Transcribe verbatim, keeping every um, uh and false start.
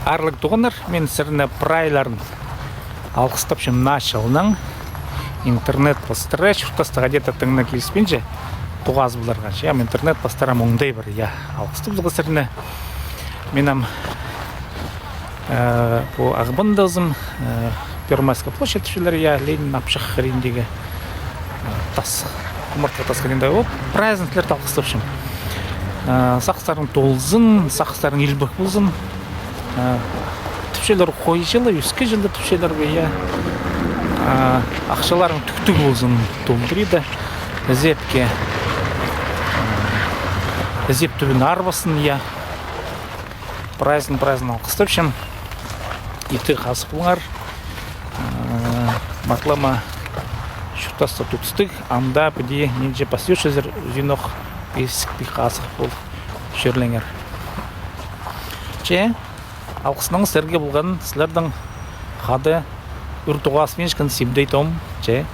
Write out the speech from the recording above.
Аарлығ туғаннар, мин сірерні прайларын алғыстапчам наа чылнаң. Интернет пастыра, чуртастығ адет-тыттаңнаң киліспинче тоғазып аларға. Че, ам интернет пастыра муңдай пар, я, алғыстапчам сірерні. Мин ам, э, пу Ағбанда ызым, э, Первомайская площадь тіпчелер, я, Ленин апчах хыриндағы, э, тас, омартхы тас хыринда. Вот, праздниктер алғыстапчам. Э, сағыстарың толзын, сағыстарың илбек ползын. Э, тіпчелер хой чылы, ӧске чылы тіпчелер бе, я. Э, ахчаларың тӱктіг ползын, толдыры даа. Ізепке, э, ізеп тӱбін арбасын, я. Прайзын, прайзын алғыстапчам. Итіг хазых полыңар. Э, матлама чуртастығ тутыстығ, анда піди нинҷе пасчазар, ӱзінох пис пик хазых пол чӧрлеңер. Че, алғыс наа сірерге полған, сірернең хада ӱр тоғаспинчатхан Сибдей Том, че.